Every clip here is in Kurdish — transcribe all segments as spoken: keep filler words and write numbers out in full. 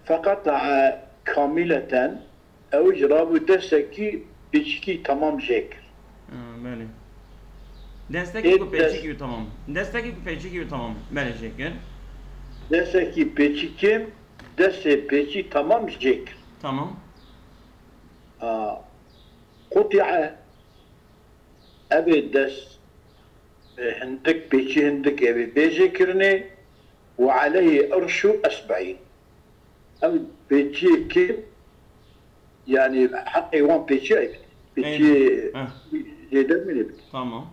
Feqeta'a kamileten, ew ji rabû destekî pêçikî temam jê kir. Ha, belê. Destekî Ê ku pêçikî des- wî tamam. Destekî ku pêçikî wî tamam. Belê jê kir. Destekî pêçikî, destê pêçî temam jê kir. Tamam. A, quti'e, ev ê dest, e, hindik, pêçî hindik ev ê bê jê kirinê, ve aleyhi irşu esbe'în. Ev pêçiyê kêm, yanî heqê wan pêçiya bidin. Pêçiyê Eyvallah. Heh. Zêde min ê bidin. Tamam.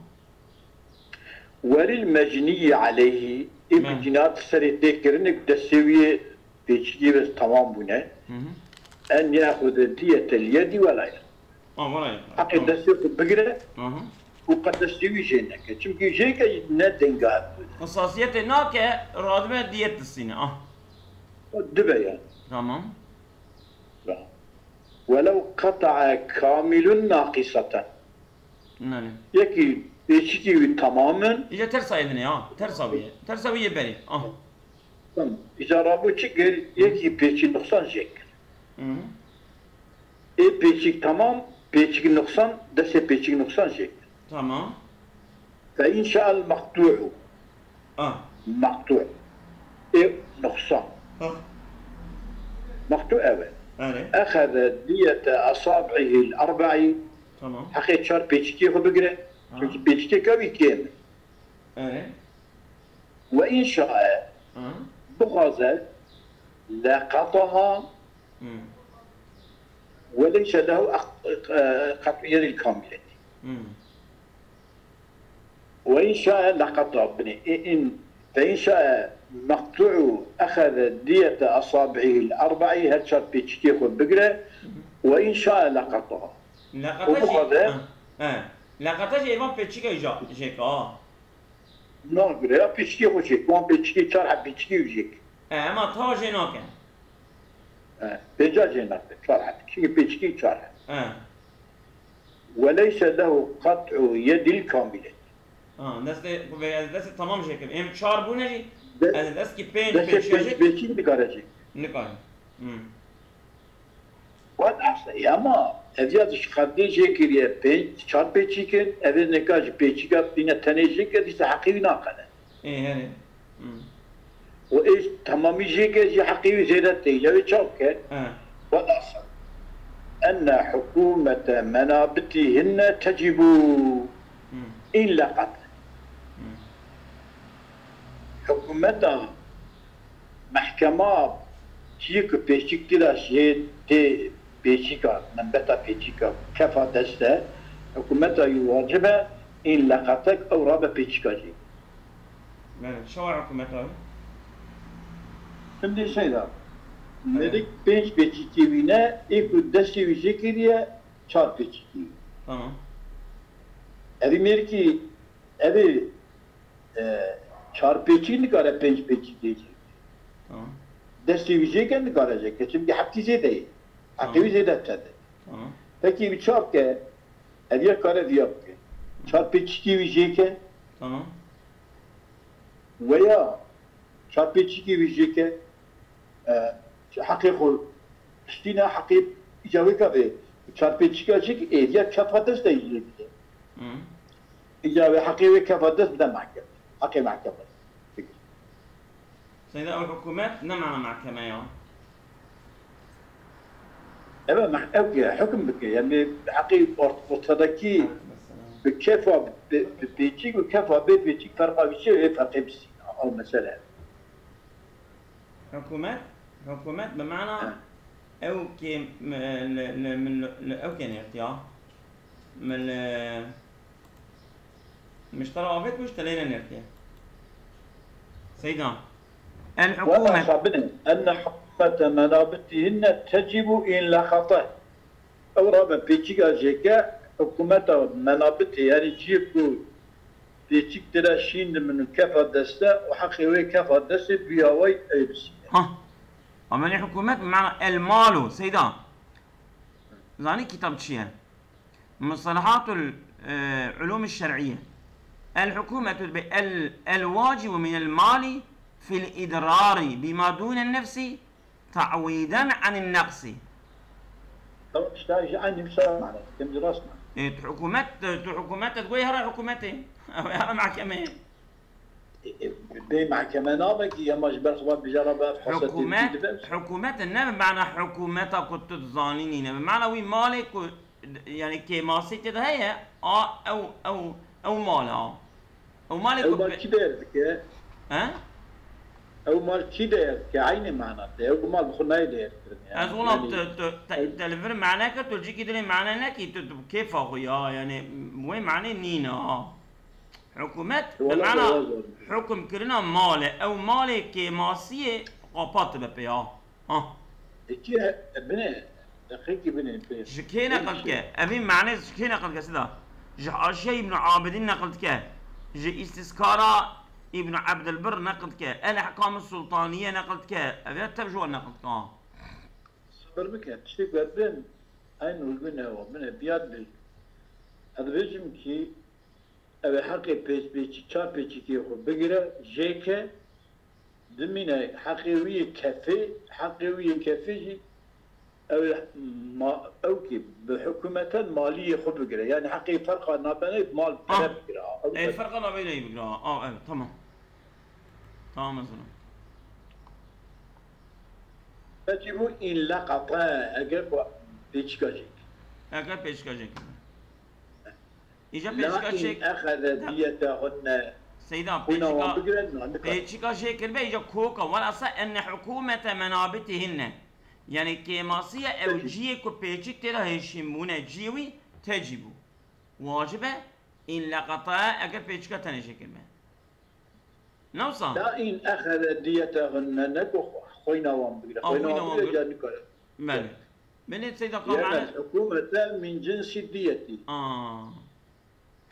Welil mecniyî aleyhî, ê Heh. mecniyat serê tê kirine, destê wî yê pêçikî bes tamam bûne. Hı hı. En yaxude diyetel yedî welay. Ha, welay. Heqê Tamam. destê xwe bigire Hı hı. û qet destê wî jê neke. Çimkî jê ke ne denga bûne. Esasiyetê nake, radibe diyet distîne. Ah. O dibe yani. Tamam. Welew qeta'a kamilun naqiseten. Nane. Yekî pêçikî wî tamam in. Îca tersa yê din e, ha. Tersa wî ye. Tersa wî yê berê. Ah. Tamam. Îca rabû çi kir? Yekî pêçî nuqsan jê kir. Hı hı. Ê pêçik tamam, pêçik nuqsan, destê pêçik nuqsan jê kir. Tamam. Fe inşa'el maqtu'u. Ah. Maqtu'. Ê nuqsan. Ah. Maqtu' ev e. Erê. Exeze diyete asabi'ihil erba'i. Tamam. Heqê çar pêçikê xwe bigire. Ah. Çünkü pêçikê kevî kêm e. Erê. Ve inşa'e Ah. bixwaze leqataha Hmm. ve leyse lehu qat'u yedil kamileti. Hmm. Ve inşa'e leqata bini. İ-, in, fe inşa'e maqtu'u exeze diyete asabi'ihil erba'i, her çar pêçikê xwe bigire. Ve inşa'e leqata. Leqata O bu jî, kadar. Ha, he. Leqata jî êvan pêçike ja-, jêka. Nagire ya pêçikê xwe jêk. Wan pêçikê çar heb pêçikê jêk. E, ema ta jê nake. E, pêca jê nake. Çar heb. Çünkü pêçikê çar heb. E. Ve leyse lehu qat'u yedil kamilet. Ha, destê, ku ve ez destê tamam jê kim. Em çar bûne jî, De-, ez destki pênc destê pêçiya pênc jê pêçî nikare jê. Nikare. Hmm. Wan ehseyî, ama ev ya ji qebdê jê kiriye pênc, çar pêçîk in, ev ê nika ji pêçîka bîne tenê jê ke, dîsa heqî wî naqene. Ê, herê. Hmm. Û ê tamamî jê ke jî heqî wî zêde tê, ya wê çaw ke? He. Wan ehse. Enne hukûmete menabitîhinne tecibû Hmm. în leqet. Hmm. Hikûmeta Mehkema çiyê ku pêçik tira jê tê pêçika, membeta pêçika, kefa dest e, hikûmeta wî wacib e, în leqetek ew rabe pêçika jê. Belê, çawa hikûmeta wî? Şimdi şey da, Evet. mêrik pênc pêçikê wî ne, ê ku destê wî jê kiriye, çar pêçikê wî. Tamam. Evî mêrikî, evî E, çar pêçî nikare pênc pêçî tê jê. Tamam. Destê wî jê ke nikare jê ke. Çimkî heftî zêde ye. Heqê Tamam. wî zêde tede. Tamam. Pekî wî çav ke, ev ya kare viya bike. Çar pêçîkî wî jê ke. Tamam. Weya çar pêçîkî wî jê ke. E, heqê xwe piştîne heqê îca wê gavê çarpêçika jî ki êriya kefa dest de yê bide. Hı. Îca wê heqê wê kefa dest bide mehkeme. Heqê mehkeme. Seyda, ew hikûmet ne mana mehkeme ya. Eve meh-, ew ki hukm bike. Yani heqê ort-, ortadaki Aleyküm selam. bi kefa bi, bi pêçik û kefa bê pêçik ferqa wî çi ye, ferqê bistîne. Ew mesele. Hikûmet, hikûmet bi mana Ha. ew kê, m-, li, li, min li, li ew kê nêrtiya. Min li, min ji te re avêt ku ji te lê nenêrtiye. Seyda. El Wela hikûmet. sabine, enne hikûmete menabitihinne tecibû în leqate. Ew rabe pêçika jêke, hikûmeta menabitê, yani ciyê ku pêçik tira şîn dimin û kefa deste û heqê wê kefa destê duya wey ê bisîne. Ha. Amelê hikûmet, mana el malu, Seyda. Zanî kitab çi ye? Mustalahatul, e, ulûm şer'iyye. El hikûmetu bi el, el vacibu min el mali fil idrari bima dûnen nefsi تعويضا عن النقص. Tamam, işte, işte aynı bir şey var. Kendi rast mı? E, tu hikûmet, tu hikûmet, tu goyê hera hikûmetê. Ew hera mahkemeyê. E, e, Bê mahkeme nabe ki yama ji ber xwe bijara be ev xasetê Hikûmet, dibe. Hikûmet ne bi mana hikûmeta ku tu dizanî nîne. Bi mana wî malê ku, yani kêmasî tê de heye, a ew, ew, ew mal a. Ew malê Ew ku mal pe- kî değer dike? He? Ew mal kî değer dike? Aynı manada. Ew mal bi xwe nayê değer kirin yani. Ez wela Yani, tu, tu, te, te li vir mane kir, tu cîkî dilê mane nekî, tu, tu kêfa xwe ya, yani wê mane nîne ha. Hikûmet, bi Wala mana wala wala. hukm kirina malê, ew malê kêmasiyê qapat dibe pê ha. Ha. Eki bine, deqekî bine pê. Ji kê neqil dike? Evî mane ji kê neqil dike sida? Ji Haşiye Îbn Abidîn neqil dike. Ji Îstîskara Îbn Ebdilbir neqil dike. El Ehkam Sultaniye neqil dike. Ev ya tev ji wan neqil dike ha. Sabir bike, tiştek we bin, eyn û bin ewa, bine, biyad bin. Ez dibêjim ki, ew ê heqê pêçpêçî, çar pêçikê xwe bigire, jêke, dimîne heqê wî yê kefê, heqê wî yê kefê jî, ew ê ma, ew ki bi hikûmeten maliyê xwe bigire. Yani heqê ferqa nabene mal Ah. pere bigire. Ew Ê, ferqa nabeyne yî bigire. Ah, evet, tamam. Tamam, ez ona. Peki bu in leqata, eger ku pêçika jêk. Eger pêçika jêk. Îca La pêçika in jêk. exede diyetehunne. Seyda, Xwîna wan pêçika, bigire, na nikare. Pêçika jêkirbe, îca koka, wala sa enne hikûmete menabitihînne. Yani kêmasiye ew Peki. ciyê ku pêçik tê de hêşîn bûne, ciyê wî tecî bû. Wacibe in leqata eger pêçika tenê jêkirbe. Ne wisa? La in exede diyetehunne, ne ku xwîna wan bigire. Ah, Xwîna xwîna wan wan bigire, bigire. ca nikare. Belê. Binê Seyda Lienne Qamane. Hikûmete min cinsi diyetî. Ah.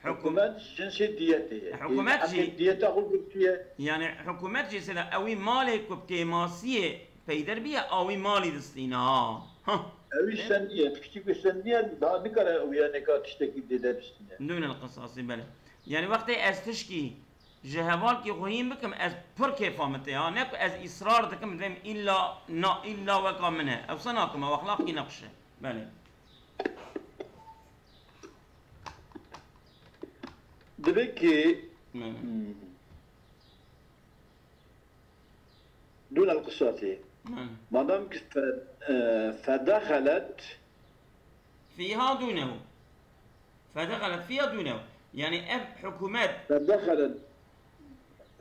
Hikûmet, Hikûmet ji cinsê diyetê ye. Hikûmet Heqê jî- diyeta xwe girtiye. Yani hikûmet jî sêda ewî malê ku bi kêmasiyê peyder biye, awî malî distîne ha. Ha. Ewî sendiye, tiştî ku sendiye, daha nikare ew ya neka tiştekî dêde distîne. Dûne li qisasî, belê. Yani wextê ez tişkî ji hevalkî xwe hîn bikim, ez pir kêfa min tê ha. Ne ku ez îsrar dikim, divêm îlla na, îlla weka min e. Ewsa nakim, ew exlaqkî nexweş e. Belê. Divê ki Belê. Hmm. Dûne li qisasê. Belê. Madem ki fe, e, fedexelet Fîha dûnehu. Fedexelet fîha dûnehu. Yani ev hikûmet fedexelet,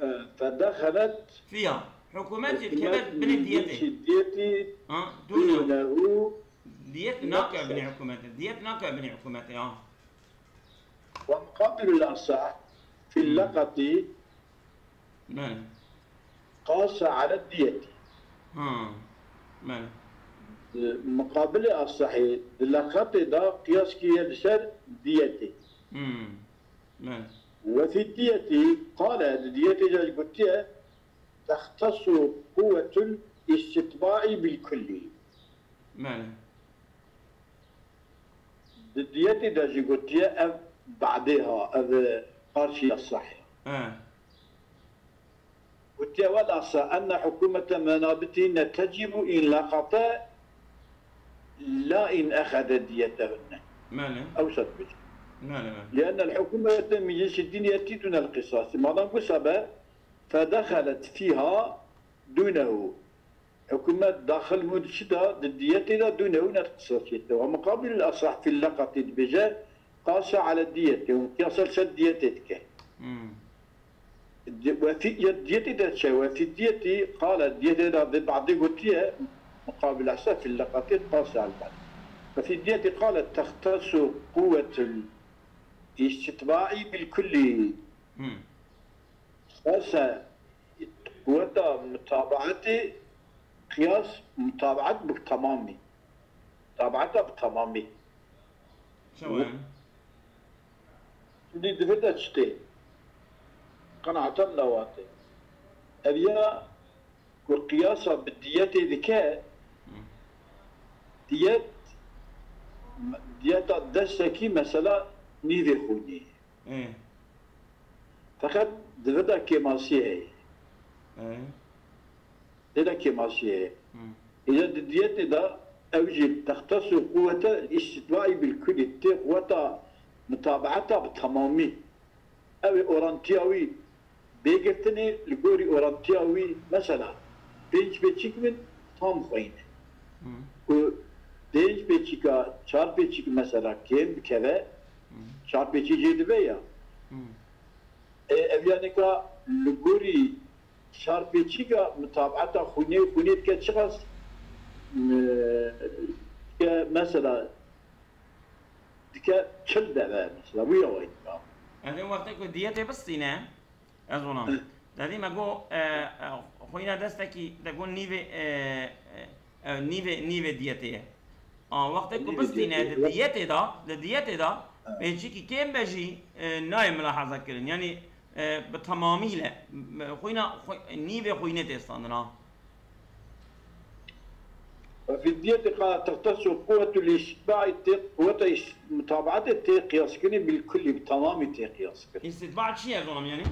e, fedexelet fîha. Hikûmet jî hikûmet dikeve binê diyetê. jî diyetî Ha, dûnehu. dûnehu Diyet nake binê hikûmetê. Diyet nake binê hikûmetê ha. Ve muqabilul asah fil Hmm. leqatî Belê. qasa ala diyetî. Ha. Belê. Di muqabilê asahî di leqatê de qiyas kiriye li ser diyetê. Hmm. Belê. Ve fî diyetî qale, di diyetê de jî gotiye, textesu quwetul îstitbaî bil kullî. Belê. Di diyetê de jî gotiye ev badê ha, ev qarşî ya sahî. He. Gotiye, "Welasa enne hukûmete menabitî ne tecîbu in laqate la in exede diyetehunne." Belê. Ew sed bêjin. Belê, belê. Lienne hukûmete min cinsi diyetî dûne li qisasî. Madem ku sebe fedexelet fîha dûnehu. Hikûmet daxil bû di çi de, di diyetê de dûnehu ne di qisasiyê de. Ve muqabilul asah fil leqatî dibêje, qasa ala diyetê û qiyasa li ser diyetê dike. Hmm. Di-, we fî, ya diyetê de çi? Ve fî diyetî qale, diyetê de bi badê gotiye, muqabil asah fil leqatî qasa al bad. Ve fî diyetî qale textesu quwetul îstitbaî bil kullî. Hmm. Qasa quweta mutabaetê qiyas mutabaet bi temamî. Tabieta bi temamî. Çawa yani? Şimdi divê de çi tê? Qenaeta min awa tê. Ev ya ku qiyasa bi diyetê dike, Hı. diyet, diyeta destekî mesela nîvê xûnê. Ê. Feqet divê de kêmasiyê heye. Ê. Tê de kêmasiyê heye. Hı. Îca di diyetê de ew jî textesu quwete îstitbaî bil kulî tê quweta mutabaeta bi temamî. Ew ê orantiya wî bê girtinê, li gorî orantiya wî mesela pênc pêçik bin tam xweyne. Ku pênc pêçika çar pêçik mesela kêm bikeve, çar pêçî jê dibe ya. Ê, ev ya nika li gorî çar pêçîka mutabaeta xwînê, xwînê dike çiqas, e, dike mesela dike çil deve mesela, bu ya wayî nika. Ez ê wextê ku diyetê bistîne, ez onam. Dedî me got, e, e, xwîna destekî, de got nîvê, e, e, e, nîvê, nîvê diyetê ye. A, wextê ku bistîne di diyetê de, di diyetê de, pêçikî kêm be jî, e, nayê milahaza kirin. Yanî, e, bi temamî le, m-, xwîna, xwe-, nîvê xwînê tê standin ha. Ve fi diyetê qala textesu quwetul îstitbaî tê, quweta îst-, mutabaetê tê qiyaskirinê bil kullî, bi temamî tê qiyaskirin. Îstitba çi ye zonim yanî?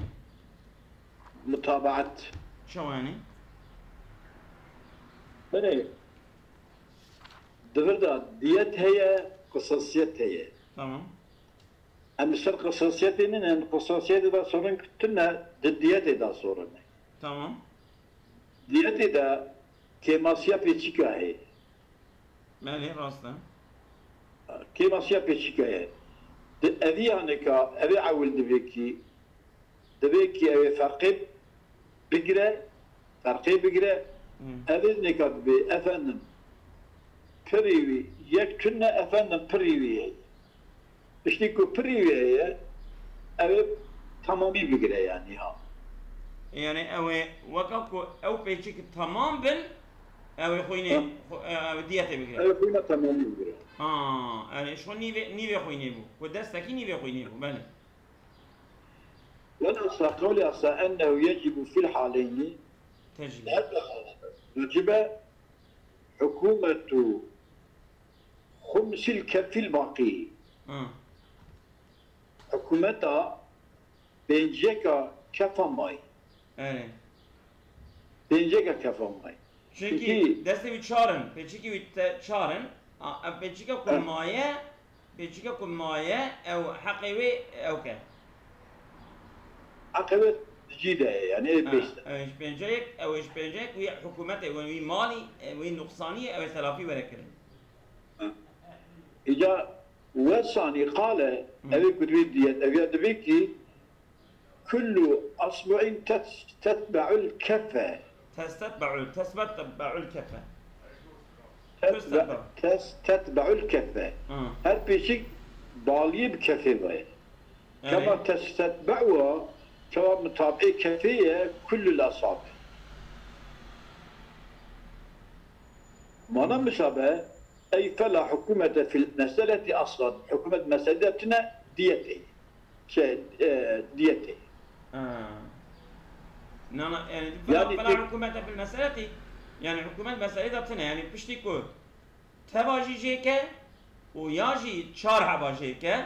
Mutabaet. Çawa yanî? Belê. Di vir de diyet heye, qisasiyet heye. Tamam. Em li ser qisasiyetê nînin, qisasiyetê de sorun tune, di diyetê de sorun e. Tamam. Diyetê de kêmasiya pêçîka heye. Belê, rast e. Kêmasiya pêçîka ye. Di eviya nika, evê ewil divê kî, divê kî ew ê ferqê bigire, ferqê bigire. Hmm. Ev ê nika dibê, efendim, pirî wî yek tune, efendim, pirî wî ye. Piştî ku pirî wî heye, ew ê temamî bigire, yanî ha. Yani ew ê weka ku ew pêçik tamam bin, ew ê xwînê, Ha. xwe-, ew ê diyetê bigire. Ew ê xwîna temamî bigire. Ha, yani şu nîvê, nîvê xwînê bû. Ku destekî nîvê xwînê bû, belê. Wela sa qewlê sa ennehu yecibu fil haleyni. Tecrîb. Her de halde. Wecibe hukûmetu xumsil kefil baqî. Hı. Hikûmeta pênceka kefa mayî. Evet. Pênceka kefa mayî. Çünkü Çünkü destê wî çar in, pêçikê wî te çar in. A, ev pêçika ku Evet. maye, pêçika ku maye, ew heqê wê ew ke. Heqê wê di cî de ye, yani ê Ha, pêş de. Ew ê ji pênceyek, ew ê ji pênceyek wî hikûmetê, wî malî, e, wî nuqsaniyê, ew ê telafî were kirin. Ha. Îca wesanî qale, Hı. ev ê ku divê diyet, ev ya divê kî kullu asbu'in tes-, tetbe'ul kefe. Testetbe'ul, tesbetbe'ul kefe. Tesbe-, Testetbe. tes-, tetbe'ul kefe. Hı. Her pêçik baliyê bi kefê ve ye. Evet. Kema testetbe'uha, çawa mutabi'ê kefê ye, kullul asabi. Mana misabe, ey fela hukûmete fil meseleti aslan. Hukûmet meselede tine diyetê. Şey, e, diyetê. Ha. Nana, yani, fela, Yani fela tek- hukûmete fil meseleti, yani hukûmet meselede tine, yani piştî ku teva jî jêke û ya jî çar heva jêke,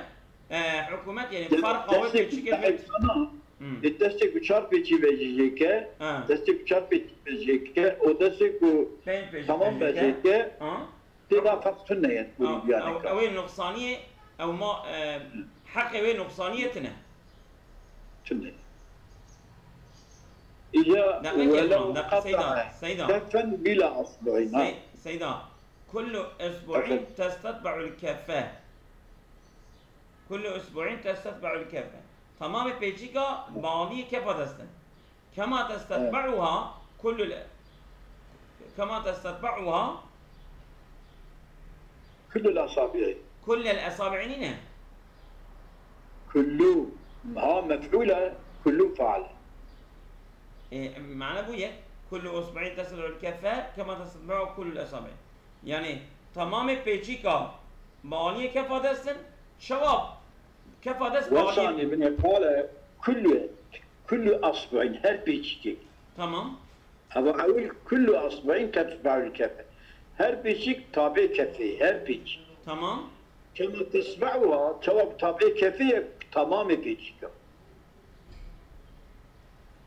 e, hikûmet, yani, Ya, farqa wê destê pêçikê ku vê çar heyvana, Hmm. e, destê ku çar pêçî ve jî jêke, Ha. destê ku çar pêçî ve jêke, o destê ku Pênc pêçî tamam ve ve jêke. jêke, Ha. têda ferq tune ye, Ha, ew, ew ê nuqsaniyê, ew ma, e, heqê wê nuqsaniyê tine. Tune. Îca Deqîqe welew tamam, deqîqe, Seyda, qetae Seyda. kefen bila asbu'ina. Sey-, Seyda. Kullu usbu'in Efendim? testetbe'ul kefe. Kullu usbu'in testetbe'ul kefe. Tamamê pêçîka baliyê kefa dest in. Kema testetbe'uha kullu, kema testetbe'uha Kullu asabi'i. Kullu asabi'i nîne? Kullu ha mef'ule, kullu faal. E, mana bûye. Kullu usbu'in testetbe'ul kefe kema testetbe'u kullu asabi'i. Yani tamamê pêçîka baliyê kefa dest in, çawa kefa dest baliyê Wesanî binê qale kullu, kullu asbu'in, her pêçikê. Tamam. Hava ewil kullu asbu'in tetbe'ul kefe. Her pêçik tabê kefê, her pêçik. Tamam. Kema tesbe'uha, çawa tabê kefê ye, tamamê pêçika.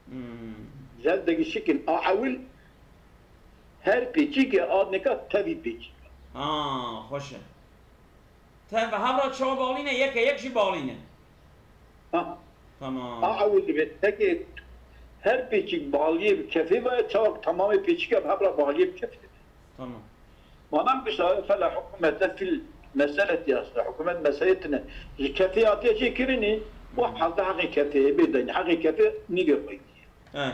Hmm. Zel degişikin a ewil her pêçîkê a nika tevî pêçîk. Ha, xweş e. Te bi hev re çawa balîne? Yeke yek jî balîne. Ha. Tamam. A ewil dibe, tekê her pêçîk baliyê bi kefê ve, çawa tamamê pêçîka bi hev re baliyê bi kefê ve. Tamam. Manan bişa fela hukûmete fil meseleti asla. Hukûmet meselê tine. Ji kefê hatiye çêkirinî, o Hmm. halde heqê kefê bê denî. Heqê kefê nîgê xwe yî. He.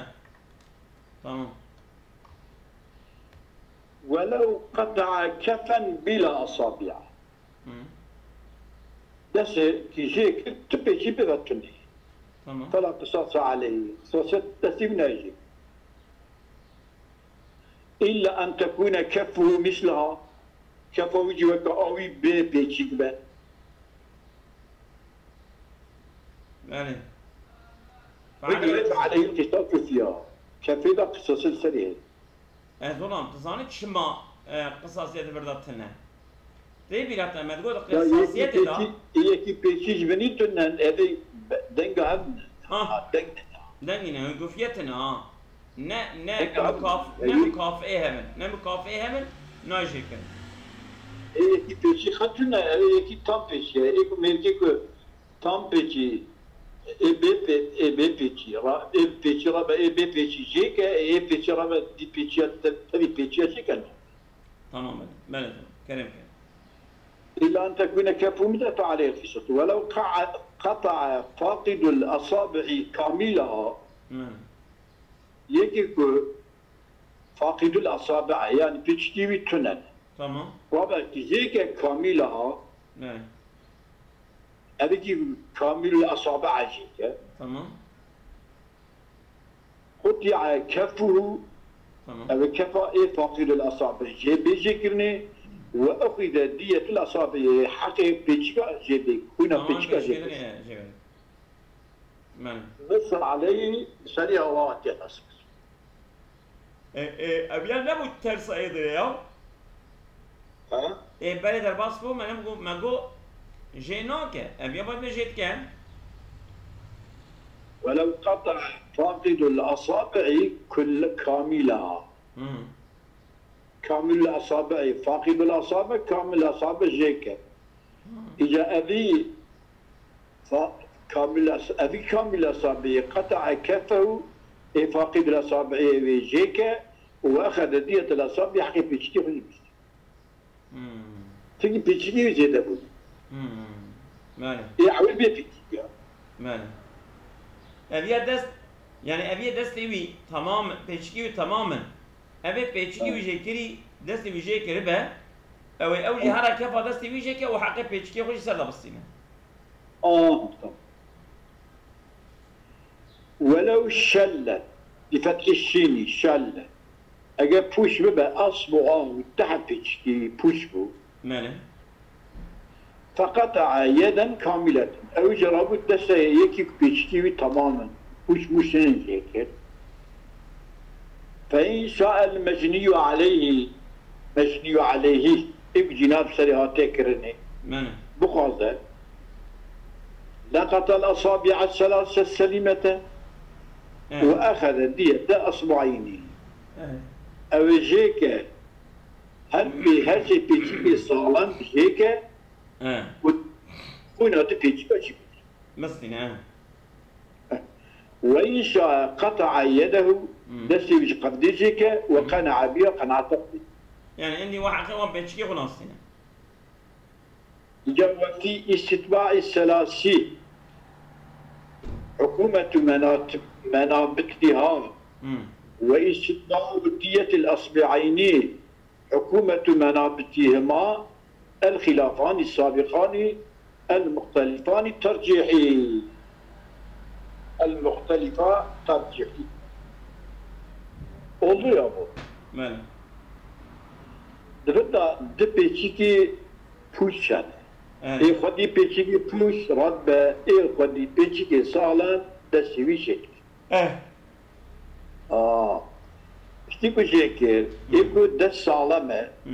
Tamam. Welew qeta'a kefen bila asabi'a. Hı. Destê ki jê kir, tu pêçî bive tunê. Tamam. Fela qisasa aleyhi. Qisasiyet destê wî nayê jê. İlla en tekune keffuhu misleha. Kefa wî jî weke awî bê pêçîk be. Belê. Ve Fe'ale yecib aleyhi qisas fiha. Kefê de qisasê li serê heye. Ez olam, tu zanî çima, e, qisasiyet vir de tune? Tê bîra te, me digot Ya qisasiyetê de. Yekî pêçî, yekî pêçî ji binî tune, evê be-, denga hev ne. Ha. Ha, deng ne. Dengî ne, hingofiyetê ne ha. Ne, ne Peki abi, mukaf-, ne yani mukafê hevin. Ne mukafê hevin, nayê jêkirin. Ê yekî pêçî xetûne, ê yekî tam pêçî ye. Ê ku mêrkê ku tam pêçî, ê bê pê-, ê bê pêçî, ra-, ê pêçî rabe, ê bê pêçî jêke, ê pêçî rabe dî pêçîya te-, tevî pêçîya jêke ne. Tamam, belê. Belê, tamam. Kerem ke. إلا أن تكون كفه متعة عليه القصة. ولو قع-، قطع فاقد الأصابع كاملها. Hı. Yekî ku faqidul asabi, yani pêçikî wî tune. Tamam. Rabe ki jêke kamîl a, Ne. Ev ki kamîl asabi jêke. Tamam. Quti'a kefuhu. Tamam. Ev kefa ê faqidul asabi jê bê jêkirinê ve uxide diyetul asabi, heqê pêçika jê bê, xwîna Tamam, pêçika jê pêçikê bê. Jê bê. Belê. Nisa aleyhî serî awa hatiye nasir. E, e, ev ya nebû tersa êdire ya? Ha? E, belê derbas bû, me nebû, me got jê nake. Ev ya bad me jê dike. Welew qata faqidul asabi'i kull kamila. Hı. Kamil asabi'i, faqidul asabi, kamil asabi jêke. Îca evî fa-, kamil as-, evî kamil asabi, qata'a kefehu, ê faqidul asabi'ê wê jêke, û exede diyetel asabi, heqê pêçikî xwe jî bistî. Hmm. Çimkî pêçikî wî zêde bû. Hmm. Belê. Ê ewil bê pêçikî ya. Belê. Ev ya dest, yani ev ya destê wî tamam, pêçikî wî tamam in. Ev ê pêçikî wî jê kirî, destê wî jê kiribe, ew ê ew jî hera kefa destê wî jê ke û heqê pêçikê xwe jî ser de bistîne. Ah, tamam. Welew şelle, bi fethî şînî, şelle. Eger pûç bibe, asbu'ahu, tehe pêçikî pûç bû. Belê. Feqata'a yeden kamileten. Ew jî rabû destê yekî ku pêçikî wî tamam in. Pûç mûç nêne jê kir. Fe in şa'el mecniyyu aleyhî, mecniyyu aleyhî, ê ku cîna bi serê hate kirinê. Belê. Bixwaze. Leqatel asabi'a selase selîmete. Evet. Ve exede diyete asbu'ayni. Evet. Ew ê jê ke her pê-, her sê pêçikê saxlem jê ke Evet. û xwîna di pêçika jî bîne. Mistîne, evet. Ve in şa'a qata'a yedehu, Hmm. destê wî ji qevdê jê ke, ve Hmm. qena'a biha qena'a teqdî. Yani, endî wa heqê wan pêçikê xwe nastîne. Îca ve fî îstitba'i selasî, hukûmetu menat-, menabitiha, Hmm. ve îstitba'u diyetil asbi'aynî, hukûmetu menabitihima, el xilafani sabiqani, el muxtelifani tercihî. El muxtelifa tercihî. Oldu ya bu. Belê. Divit da di pêçikî pûç çend. Evet. Ê xwedî pêçikî pûç rat be, ê xwedî pêçikê saxlem destê wî çêkir. Eh. Aa. Piştî ku jê kir, Hmm. ê ku dest saxlem e. Hmm.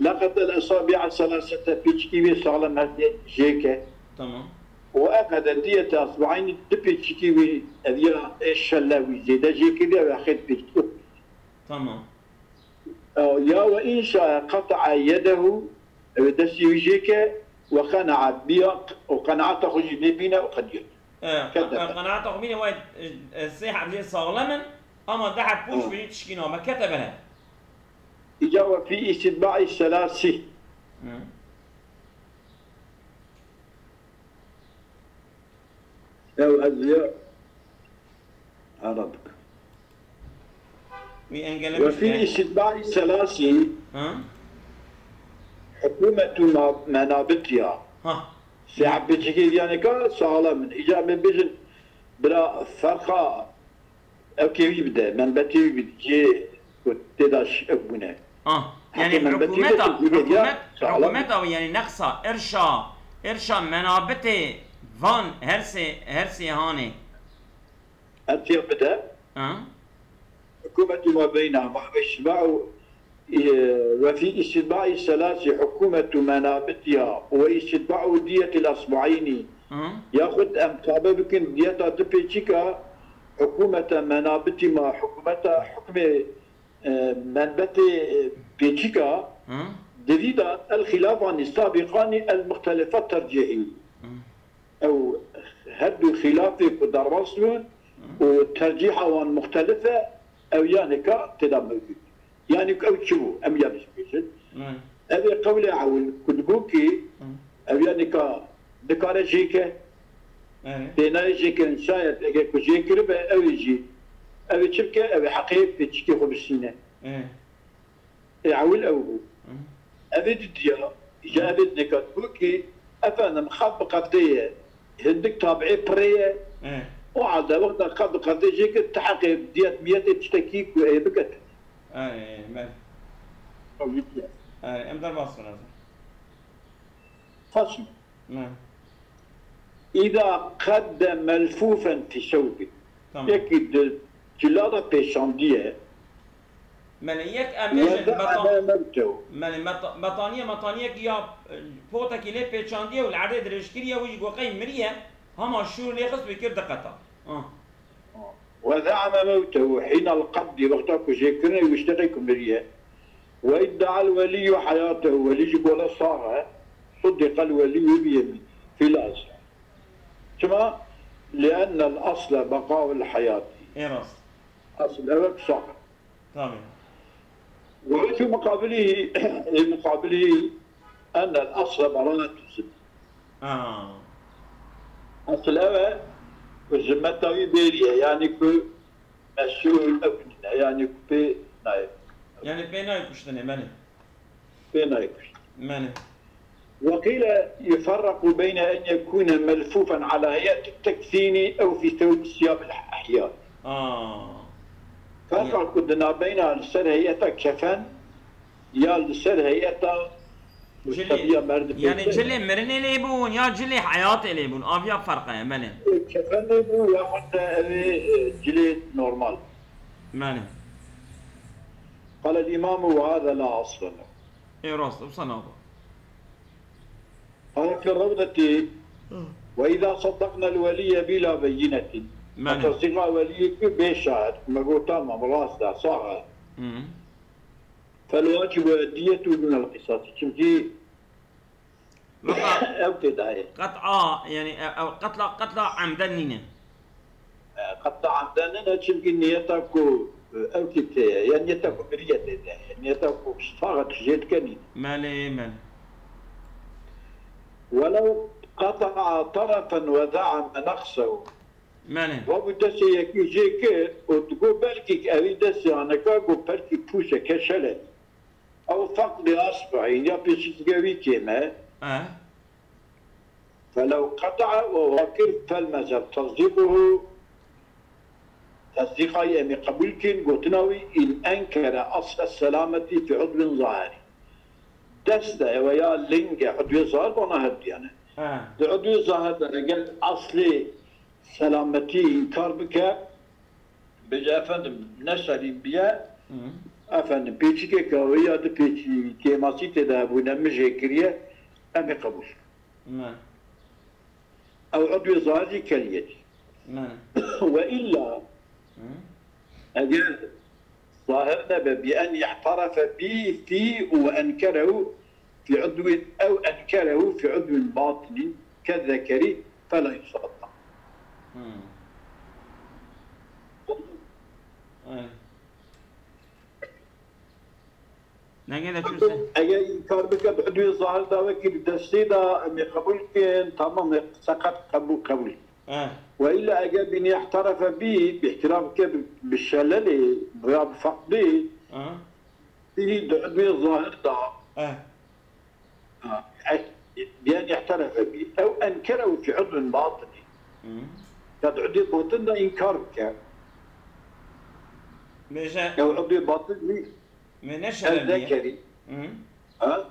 Leqetel esabi'a selasete, pêçikî wê saxlem hevdê jê ke. Tamam. Û eqede diyete asbu'aynî, di pêçikî wî, ev ya ê şelle wî zêde jê kiriye, ew heqê pêçikî. Tamam. Ya, ya وإن شاء قطع يده, ew ê destê wî jê ke, وقنع بها, û qenaeta xwe jî lê bîne û qediyet. E, Kete. e, qenaeta xwe bîne, wayê, e, e, sê heb jê saxlem in, ama du heb pûç Hı. bînî tişkî nabe, kete bere. Îca وفي استتباع الثلاث. Hı. Ew ez ya Arab. Wî engellemiş وفي be. استتباع الثلاث Hı? حكومة ما-, منابتها. Ha. Sê heb pêçikê diyanê ka saxlem in. Îca me bêjin, bira ferqa ew kê wî bide, menbetê wî bide, cê ku tê de ş-, ew bûne. Ah, Heta yani menbetê hikûmeta, de Tirkiyê diya hikûmet, saxlem in. Hikûmeta wî, yani neqsa, irşa, irşa menabitê van her sê, her sê hanê. Her sê bide. Ha? حكومة ما بينها مع إشباع، إيه، وفي استتباع الثلاث حكومة منابتها واستتباع دية الأصبعين. Hı. Yaxud em tabe bikin diyeta du pêçika, حكومة منابت ما, hikûmeta, hikmê, e, menbetê, e, pêçika, Hı. Divî de الخلافان السابقان المختلفة ترجيحي. Hı. Ew her du xîlafê ku derbas bûn û tercîha wan muxtelif e, ew ya nika tê de mewcûd. Yanî ku ew çi bû? Em ya bibêjin. Hı. Ev ê qewlê ewil ku dibû kî Hı. ew ya nika nikare jêke. Evet. Pê nayê jêkirin, şayet eger ku jê kiribe, ew ê jî, ew ê çi bike? Ew ê heqê pêçikê xwe bişîne. Evet. Ê ewil ew bû. Hı. Ev ê didiya, ji Hı. ev ê dineka dibû kî, efendim, qef bi qefdê ye, hindik tabiê pirê ye. Evet. O halde wexta qef bi qefdê jê kir, ti heqê diyet miyetê tiştekî ku ê bike te. Evet, evet. Ew wî diye. Evet, em derbas bin ez. Fasl. Ne. إذا قد ملفوفا في ثوب. Tamam. Yekî di cila de pêşandiye. Mele yek em bêjin وزعم betan-, موته. Mele meta-, betaniye, metaniyek ya, e, potekî lê pêçandiye û li erdê dirêj kiriye, wî jî got qey miriye, hema şûr lê xist wî kir diqeta. Ah. وزعم موته حين القبض, wexta ku jê kirine, wî ji deqê ku miriye. وادعى الولي حياته, welî jî gole sax e, صدق الولي بيمينه في الأصح. Çima? لأن الأصل بقاء الحياة. Ê rast. Esil ew e ku sax e. Tabii. وفي مقابله, ê muqabilî, أن الأصل براءة الذمة. Ha. Esil ew e ku zimmeta wî bêrî ye, yanî ku mesûl ew nîne, yanî ku pê nayê. Yanî pê nayê kuştinê, belê. Pê nayê kuştinê. Belê. وقيل يفرق بين أن يكون ملفوفا على هيئة التكفين أو في ثوب، ثياب الأحياء. Aa. Ferqa ku di nabeyna li ser heyeta kefen ya li ser heyeta Cilê, mustebîya merdê yani pêşe ye. Cilê mirinê lê bûn ya cilê heyatê lê bûn. Aviya ferqa ye, belê. Kefen lê bû yaxud de ev ê, e, cilê normal. Belê. قال الإمام وهذا لا أصل له. Ê rast, wisa naba. قال في الروضة، Hı. وإذا صدقنا الولي بلا بينة. Belê. Tasdîqa weliyê ku bê şahid, me got tamam, rast e, sax e. Hı. فالواجب الدية دون القصاص. Çimkî Wela ew tê de heye. Qet'a, yani, e, ew qetla, qetla emden nîne. E, qetla emden nîne, çimkî niyeta ku, e, ew kî tê ye, ya niyeta ku miriye tê de heye, niyeta ku saxa tu jê dike nîne. Melê, melê. ولو قطع طرفا وزعم نقصه. Melê. Wabû destê yekî jê kir û digot belkî ewî destê aneka ku pelkî pûşeke şele. Ew فقد أصبع, ya pêçikê wî kêm e. E. فلو قطع û wa kir, فالمذهب تصديقه, tesdîqa wî em ê qebûl kin, gotina wî, إن أنكر أصل السلامة في عضو ظاهر. Dest e, ew ya ling e, udwê zahir bana hevdiyan e. He. Di udwê zahir de eger eslê selametî înkar bike, bêje, efendim, ne selîm biye, Hı. efendim, pêçikeke wê ya du pêçî kêmasî tê de hebûne, min jê kiriye, em ê qebûl. Me. Ew udwê zahir jî keliyetî. Me. Ve illa, Hı. eger ظاهر نبى بأن اعترف به في وأنكره في عضو، أو أنكره في عضو باطن كالذكر، فلا يصدق. Hmm. Aynen. Dengê de çû se. Eger înkar bike bi udwê zahir de wekî bi destê de em ê qebûl kin, tamam, e, seqet qebûl, qebûl. Eh. Ve illa eger bînî ihterefe bî, bi îtiraf bike bi, bi şelelê ya bi feqdê, Eh. bînî di udwê zahir de, Eh. ha, e, bîyan ihterefe bî. Ew enkerehu fi udwin batini. Hmm. Ya di udwê batin de înkar bike. Bêje. Ew udwê batin nî. Min ne şelel bîye. Zekeri. Hı. Ha?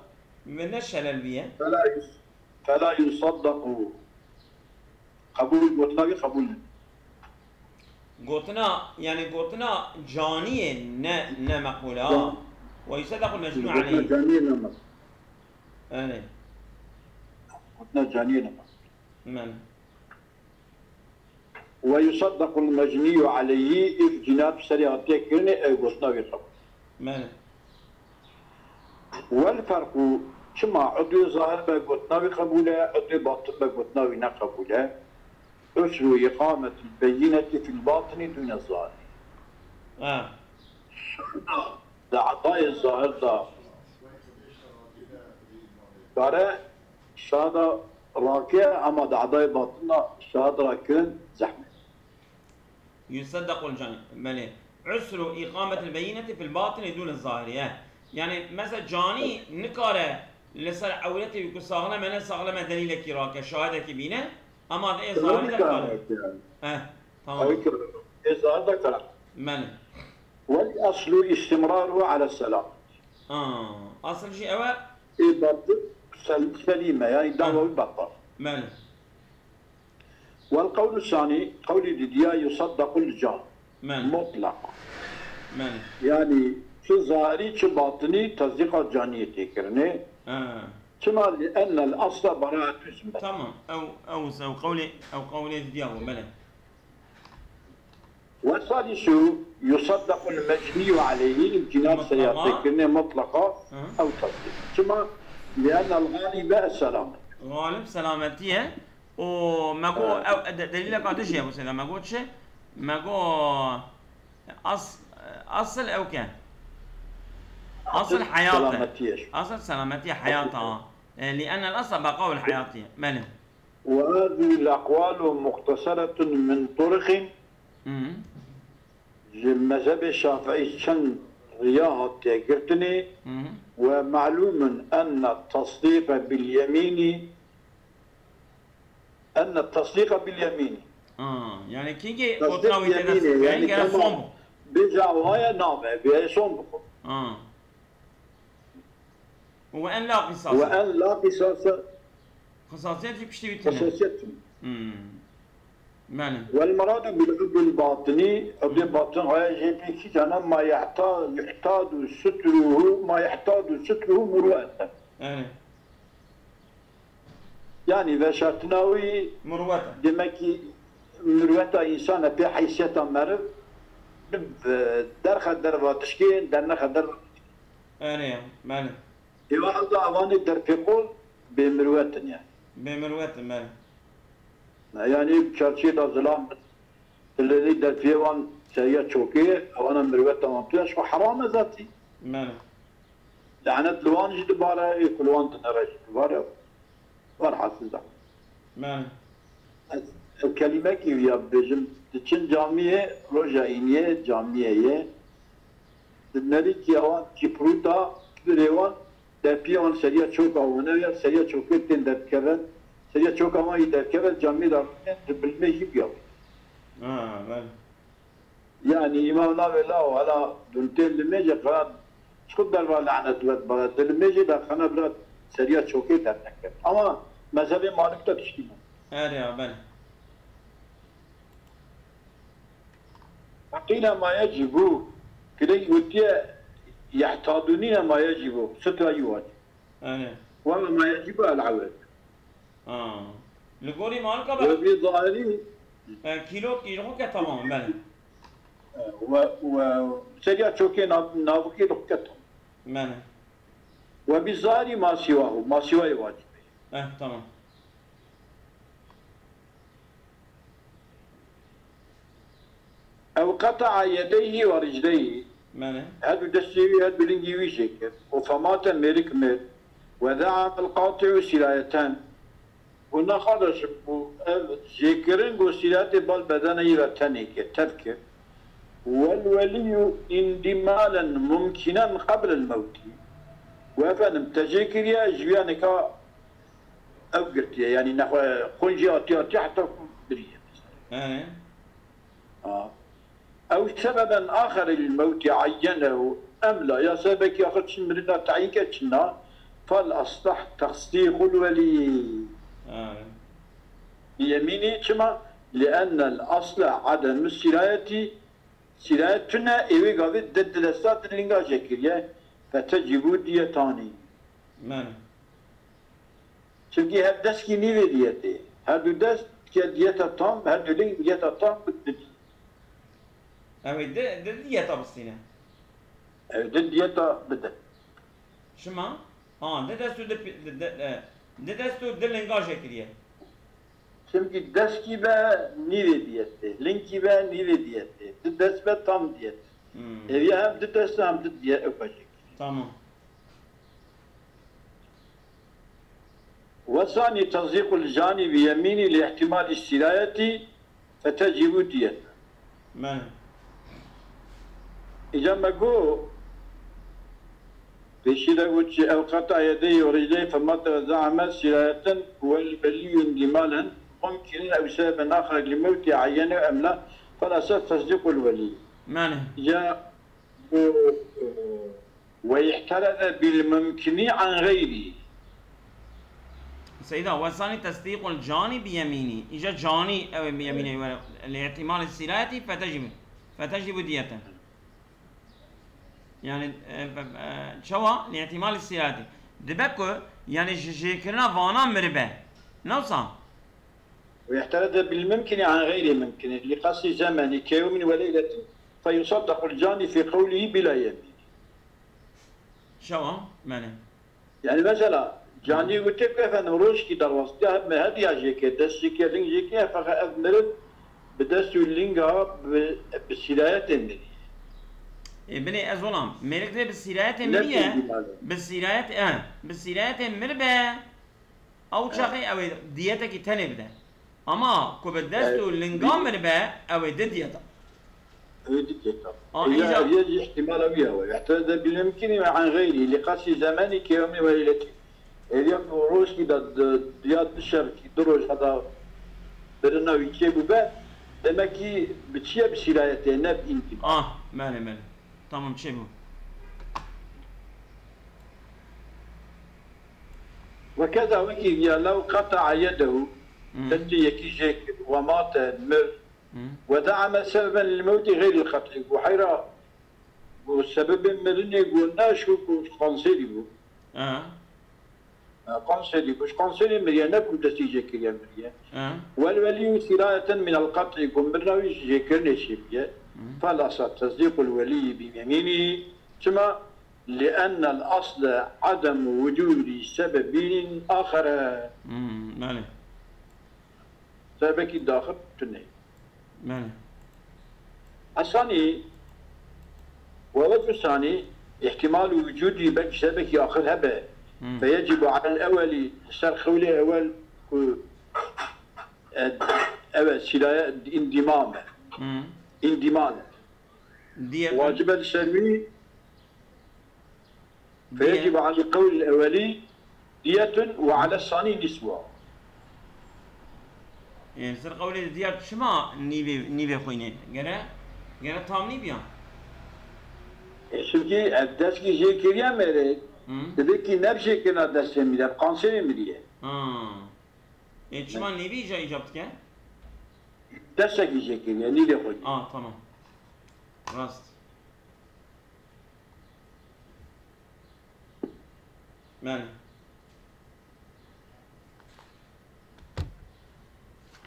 Min ne şelel bîye. Fela yus-, fela yusaddaku. Qebûl, gotina wî qebûl e. Gotina, yani gotina caniyê ne, ne meqbûl e, ha. Can-, Ve yusaddaku mecnû gotina aleyh. Caniyê ne meqbûl. Yani. Gotina caniyê ne meqbûl. Men. Ve yusaddaqul mecniyyu aleyhi, îv cîna bi serê hatiye kirinê, ew gotina wî qebûl. Belê. Wel ferqu, çima udwê zahir be gotina wî qebûl e, udwê batin be gotina wî ne qebûl e? Uslu îqametil beyineti fil batini dûne zahir. Ha. Şurda di edayê zahir de kare şahada rake, ama di edayê batin de şahad rakirin zehmet. Yusaddaqul cani. Belê. Usru îqametil beyineti fil batini dûne zahiri. Yani mesela canî nikare li ser ewretê wî ku saxlem e ne saxlem e delîlekî rake, şahidekî bîne, ama di ê zahirî de kare. Nikare yani. Eh, tamam. Ew ki ê zahir de kare. Belê. Wel aslu istimraru ala selam. Ha, asıl jî ew e. Ê batil sel-, selîm e, yani dawa wî betal. Belê. Wel qewlu sanî, qewlê didiya yusaddaqul can. Belê. Mutlaq. Belê. Yani çi zahirî çi batinî tesdîqa caniyê tê kirinê. Ha. Çima li ennel asla beraetü zimmet. Tamam. Ew, ew, ew qewlê, ew qewlê didiya bû, belê. Ve salisu yusaddaqul mecniyu aleyhi, îmkîna bi serî ya têkirinê mutlaqa ew tasdîq. Çima? Liennel galibe es selamet. Galib selametî ye. Û me got, ew de-, delîleka dijî ye, wisa me got çi? Me got as-, asıl ew ke. Asıl heyat e. Asıl selametî ye, heyat e. E, liennel asla beqaul heyatî ye. Belê. وهذه الأقوال مختصرة من طرق. Hı. Ji mezhebê Şafiî çend riya hatiye girtinê. Hı. ومعلوم أن التصديق باليمين، أن التصديق باليمين. Ha, yani kîngê gotina wî tê de, yani gere son bû. Bêje ew haya name, bê son bû. Ha. Ve en la qisas. Ve en la qisase. Qisasiyet jî piştî wî tune. Qisasiyet tune. Hmm. Belê. Vel meradu bil udul batini, udul batin aya jê pê kî cana ma yehta-, yehtadu sutruhu, ma yehtadu sutruhu murueten. Yani. Yani veşartina wî, murwet e, demek ki murweta însan e, pê heysiyeta meriv, bi, bi derxe derva tişkê, dernexe derva. Erê, belê. Êwa heta avanê derpêqol bêmirwet in yani. Bêmirwet in, belê. Yani çarşiyê de zilam bin. Dilê derpiyê wan seriya çokê, ewana mirweta wan tune, ji xwe heram e zatî. Belê. Lanet li wan jî dibare, ê ku li wan dinere jî dibare. Werhasil da. Belê. Ez, ez kelîmekî viya bibêjim. Diçin camiyê, roja îniyê camiyê ye. Di nerîkiya wan, kîpruta, pirê wan, derpiyê wan seriya çoka wan e ya, seriya çokê tên derkevin. Seriya çoka wan yî derkeve, camiyê de rûnên, di bilmê jî biya. Ha, belê. Yani îmam navê la û hela dûntê limêjê qira çiqu derva lanet vet bala. Di limêjê de xana bira seriya çokê derneket. Ama mezhebê Malik de tiştî bû. Erê ya, belê. Feqîle ma yecîbû. Kirê gotiye yehtadûnîne ma yecîbû. Sitra yî wacib. Erê. Wema ma yecîbû el-ewed. Ha. Li gorî Malika be. Ve bi zahirî. E, kîlo, kîlo ke tamam, belê. و، و سریع چوکێ nav-, navikê dixwike tam. Mene. وبظاهر ما سواه، ما سوای wacib e. Eh, tamam. أو قطع يديه ورجليه. Mene. Her du destê wî, her du lingî wî jê kir. وفمات، mêrik mir. وزعم القاطع سرايتان. Got, na xardaşim, got, ev jêkirin, got, sîrayetê bal bedenê yî ve tenê kir, tev kir. والولي انضمالا ممكنا قبل الموت. Got, efendim, te jê kiriye, ji wî ya nika ew girtiye, yanî nexwe xwin jî hatiye, hatiye heta ku biriye. He. Ha. أو سببا آخر للموت عينه أم لا. Ya sebebekî axir çi mirina teyîn ke çi na. فالأصلح تصديق الولي. Ha. بيمينه, çima? لأن الأصل عدم السراية. Sîrayet tune, ê wê gavê di, di desta di linga jê kiriye. فتجب ديتان. Mene. Çimkî her deskî nîvê diyetê. Her du dest ke diyeta tam, her du ling diyeta tam bi du dî. Ew ê di, di diyeta bistîne. Ew di diyeta bide. Çima? Ha, di dest û di pi-, di, di, e, di dest û di linga jê kiriye. Çimkî deskî be nîvê diyetê, lingkî be nîvê diyetê, di dest be tam diyet. Hmm. Ev ya hem di dest hem di diyet ew be jê kiriye. Tamam. والثاني تصديق الجاني بيمينه لاحتمال السراية فتجب دية. Mene. Îca me got, pêşî de got çi, أو قطع يديه ورجليه فمات وزعم سراية والولي انضمالا ممكنا أو سببا آخر للموت عينه أم لا، فالأصح تصديق الولي. Mene. Ya got, e, ويحترز بالممكن عن غيره. Seyda, والثاني تصديق الجاني بيمينه. Îca canî ew ê bi yemînê were. لاحتمال السراية فتجب. فتجب دية. Yani, e, e, e, çawa? لاحتمال السراية. Dibe ku, yani ji jêkirina vana miribe. Ne wisa? ويحترز بالممكن عن غير ممكن لقصر زمن كيوم وليلة فيصدق الجاني في قوله بلا يمين. Şewa, mene. Yani mesela, canî gote ku efendim rojkî derbas diya, me hediya jê kir, dest jê kir, ling jê kir, feqet ev miriv bi dest û linga bi, bi sîrayetê mirî. Ê, binê ez olam, mêrik dê bi sîrayetê Ne miriye, bilgi var? Bi sîrayet, e, bi sîrayetê miribe. Ew çaxê ew ê diyetekî tenê bide. Ama ku bi dest û linga miribe, ew ê di diyeta. Ew ê di diyeta. A, Êya îca ev yê jî îhtîmala wî ya we. Îhtîmala de bilmimkînî ve an xeyrî, li qasî zemenî kê yomî welîletî. Êya ku rojkî de di, diya du şevkî, du roja de birina wî çêbûbe, demek kî bi çi ye, bi sîrayetê, ne bi înkî. Ah, belê, belê. Tamam, çêbû. وكذا وكيف يا لو قطع يده، Hmm. Destê yekî jê kir, ومات, mir, Hmm. وزعم سببا للموت غير القطع. Got heyra, got sebebê mirinê got ne şu, got kanserî bû. Ha. Ha, kanserî bû. Ji kanserê miriye, ne ku destî jê kiriye miriye. Ha. والولي سراية من القطع, got mirina wî ji jêkirinê çêbûye. Hmm. فالأصح تصديق الولي بيمينه. Çima? لأن الأصل عدم وجود سبب آخر. Hmm, belê. Sebebekî daxil tune. Belê. Esanî, ووجه ثاني احتمال وجود belkî sebebekî axir hebe. Hmm. فيجب على الأول, ser qewlê ewel ku, e, evet, sîrayet îndîmam e. Hmm. Îndîmam e. Diye. Wacib e li ser wî. Diye. فيجب على القول الأولي دية وعلى الثاني نصفها. Ê, ser qewlê diya çima nîvê, nîvê xwînê? Gere, gere tam nîviya? E, çimkî ev destgî jê kiriye mêrê, Hmm. Divê kî ne bi jêkirina destê miriye, bi kanserê miriye. Ha. Ê, çima nîvî îca îcab dike? Destekî jê kiriye, nîvê xwînê. Ah, tamam. Rast. Belê.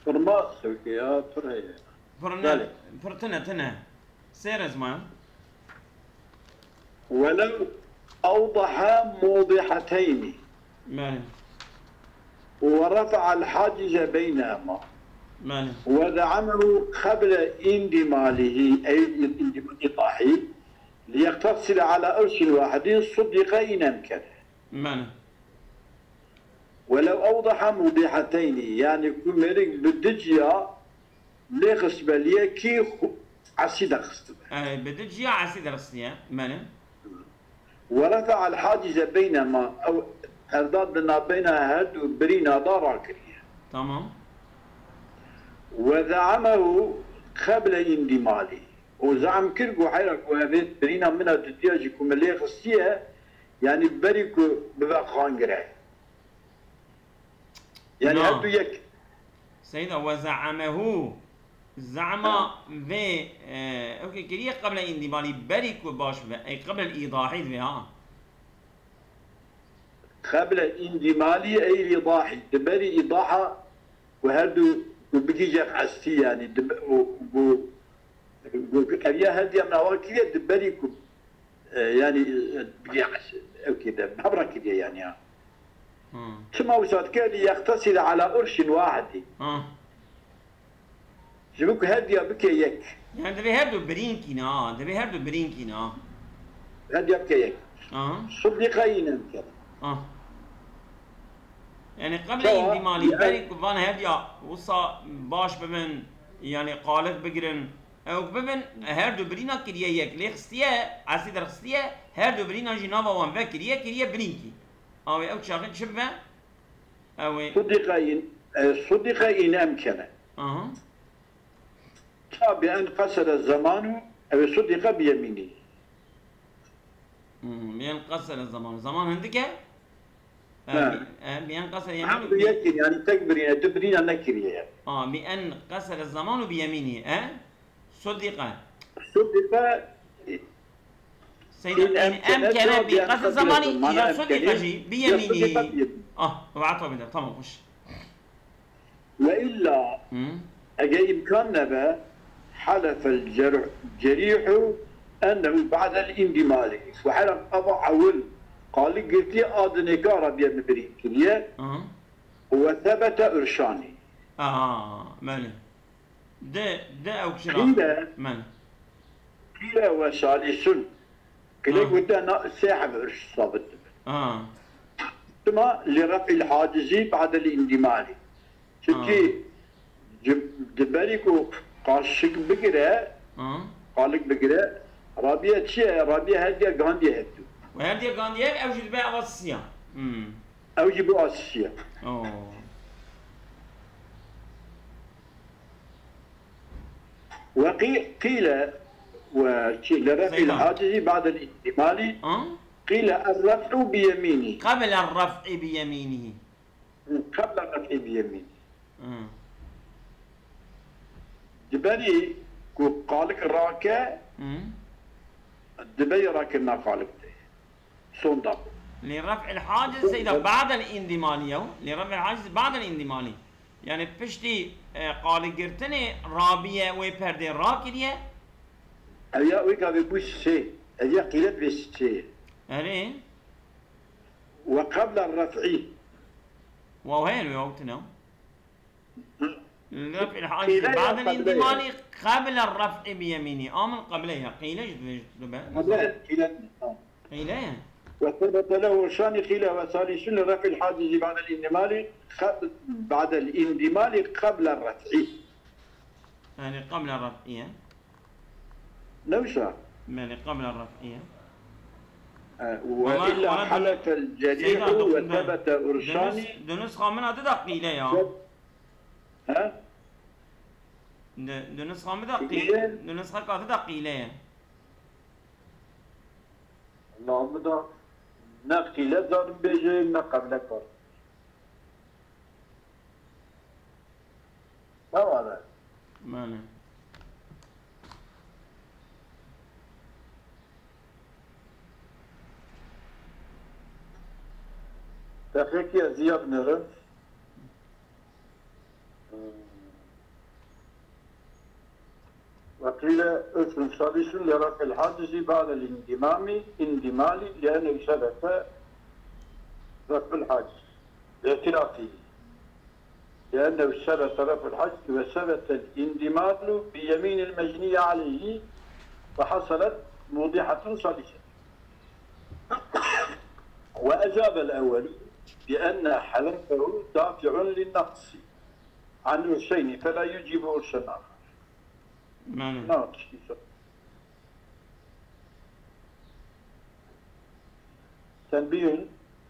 Firma sewke ya, pir heye. Pir ne, Belê. Pir tine, tine. Sê rezman. ولو أوضح موضحتين Belê. ورفع الحاجز بينهما Belê. وزعمه قبل اندماله، أي الإيضاح، ليقتصر على أرش واحد صدق إن أمكن. Belê. ولو أوضح موضحتين، yani ku mêrik bi du ciya lê xistbe li yekî xu-, esî de xistibe. Ee, bi du ciya esî derxistiye. Belê. ورفع الحاجز بينهما، ew perda di navbeyna her du birîna de rakiriye. Tamam. وزعمه قبل اندماله. û zam kir ku heyra ku evê birîna min a dudiya jî ku min lê xistiye, yanî berî ku bibe xangire. Yani Na. Her du yek. Seyda, ve za'amehu. Za'ma vê, e, ew ke kiriye qeble îndîmalî, berî ku baş be, ey qeble îdahî divê ha. Qeble îndîmalî ey îdahî. Di berî îdaha ku her du ku bigîje qestî, yani di be-, û ku, ku, ku ev ya her diya nava kiriye di berî ku, e, yani, e, bigîje qestî, ew kê de, hebra kiriye yani ya. Hmm. Çima wisa dike li yeqtesîre ala urşin wahidî. Ha. Ji bo ku her diya bike yek. Yani divê her du birînkî ne ha. Divê her du birînkî ne ha. Her diya bike yek. Aha. Sudîqa yî nemkene. Ah. Yani qeble Tamam. îndîmalî, Yani- berî ku van her diya wisa baş bibin, yani qalik bigirin. Ew bibin, her du birîna kiriye yek. Lê xistiye, esî derxistiye, her du birîna jî nava wan vekiriye, kiriye birînkî. Awê ew çaxê çi bibe? Ew ê. Sudîqa yî, e, sudîqa yî nemkene. Aha. Ta bi en qesere zemanu, ew ê sudîqa bi yemînî. Hmm, bi en qesere zaman. Zaman hindik e? E, Ha. bi-, e, bi en qesere Hem yemînî. du yek in, yani tek birîne, du birîna nekiriye. A, bi en qesere zamanu bi yemînî, e? Sudîqa. Sudîqa, Seyda, in in emkene emkene cevap bi yani qesere qesere zamanî zamana ya emkene, sudîqa jî bi ya sudîqa yemînî. bi yemînî. Ah, ve ata bi de, tamam, hoş. Ve illa Hı. Eger îmkan nebe, helefe cerîhu ennehu ba'del îndîmalî. Û hera ava ewil qalik girtiye a dinê ka rabiye min birîn kiriye. Aha. Ve sebete urşanî. Aha, belê. De, de ew kişi ra. Qîle, Belê. qîle ve salisun. Qîle Ha. gote na sê heb urş sabit dibe. Aha. Tima li ref'il hacizî ba'del îndîmalî. Çimkî ci-, di berî ku qaşik bigire, Aha. qalik bigire, rabiye çi ye? Rabiye her diya gandiye hevdû. Ve her diye gandiye ev jî dibe ava sisiya. Hmm. Ew jî bu asisiye. Oo. Ve qî-, qîle ve çi li ref'il Seyda. hacizî ba'del îhtimali Ha? qîle er-ref'u bi yemînî. Qabla raf'i bi yeminihi. Qabla ref'i bi yemînî. Hmm. Di berî ku qalik rake, Hmm. di berî rakirina qalik de. Sonda. Li raf'il haciz seyda ba'del îndîmalî yew. Li raf'il haciz ba'del îndîmalî. Yani piştî, e, qaligirtinê rabiye wê perdê rakiriye. Ev ya wê gavê bû sê. Ev ya qîlet vê sê. Erê. Ve qabla ref'i. Waw heye wê ew tune. Li raf'il haciz Qîle ya ba'del qeble îndîmalî ya. qabla raf'i bi yemînî. Amil qeble ya. Qîle ji divê ji dibe. Qeble, qîlet mi? Tamam. Qîle ye. Ve sebete lehu urşani qîle ve salisun li ref'il hacizi ba'del îndîmalî, qab-, ba'del îndîmalî qabla ref'i. Yani qabla raf'i ye. Ne wisa? Belê, qabla raf'i ye. E, Wala- Ve illa wala halefel Seyda, cerîhu ve dok- sebete di urşani. nus-, di nusxa min a dida qîle ya. He? Di, di nusxa min da qî-, Qîle? di nusxa ka dida qîle ye. Namida ne qîle zalim bêje, ne qeble kar. Tamam. Belê. Deqekiya ziya binêrim. وقيل ارث ثالث لرفع الحاجز بعد الانضمام، انضمال، لأنه ثبت رفع الحاجز باعترافه، لأنه ثبت رفع الحاجز وثبت الانضمال بيمين المجني عليه، فحصلت موضحة ثالثة. وأجاب الأول بأن حلفه دافع للنقص عن عرسين، فلا يجب عرسا آخر. معنى. نعم، تشكيل. تنبيه: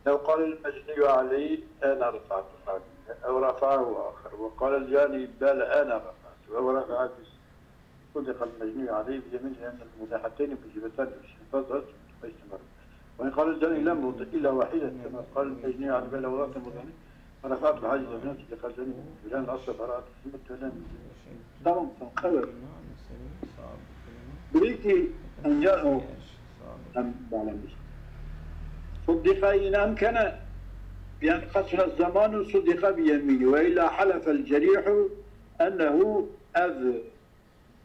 لو قال المجني عليه: أنا رفعت الحاجز، أو رفعه آخر، وقال الجاني: بل أنا رفعت، أو رفعت، صدق المجني عليه بيمينه لأن الموضحتين موجبتان للاستنفاذ، فاستمر. وإن قال الجاني: لم أوضح إلا واحدة، كما قال المجني عليه: بل أوضحت موضحين، فرفعت الحاجز بنفسي، قال الجاني: فلان أصل براءة الذمة، فلان. Tamam, tamam. Evet. Belki ancak o. Em bağlamış. صدق إن أمكن، بأن قصر الزمان صدق بيمينه، وإلا حلف الجريح أنه، ev,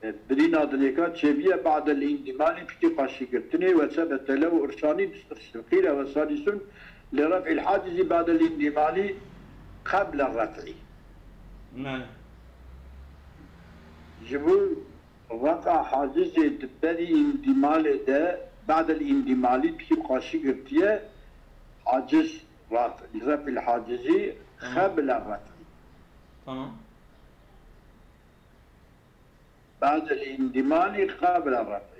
e, birîna dilêka çêbiye بعد الانضمال، piştî qaşîgirtinê, وثبت له عرسان، قيل وثالث لرفع الحاجز بعد الانضمال قبل الرفع. Mane. Ji bo refa hacizê di berî îndîmalê de, بعد الانضمال, piştî qaşî girtiye, haciz, ref-, رفع الحاجز قبل الرفع. Tamam. بعد الانضمال قبل الرفع.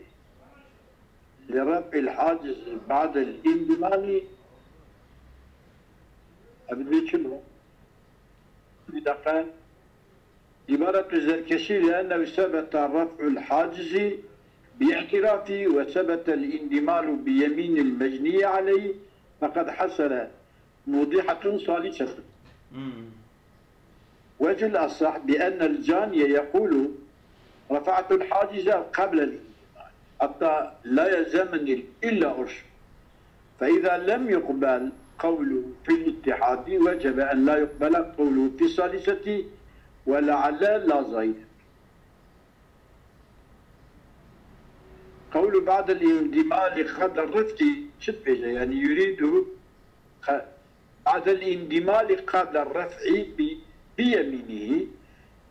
لرفع الحاجز بعد الانضمال. Ev dibê çi bo? Bir dakika. عبارة الزركشي لأنه ثبت رفع الحاجز باعترافه وثبت الانضمال بيمين المجني عليه، فقد حصل موضحة ثالثة. Hmm. وجه الأصح بأن الجاني يقول: رفعت الحاجز قبل الانضمام حتى لا يلزمني إلا عرس. فإذا لم يقبل قوله في الاتحاد وجب أن لا يقبل قوله في الثالثة، ولعل لا زائدة. قول بعد الانضمام قبل الرفع çi dibêje? Yani يريد ق-، بعد الانضمام قبل الرفع ب-، بيمينه.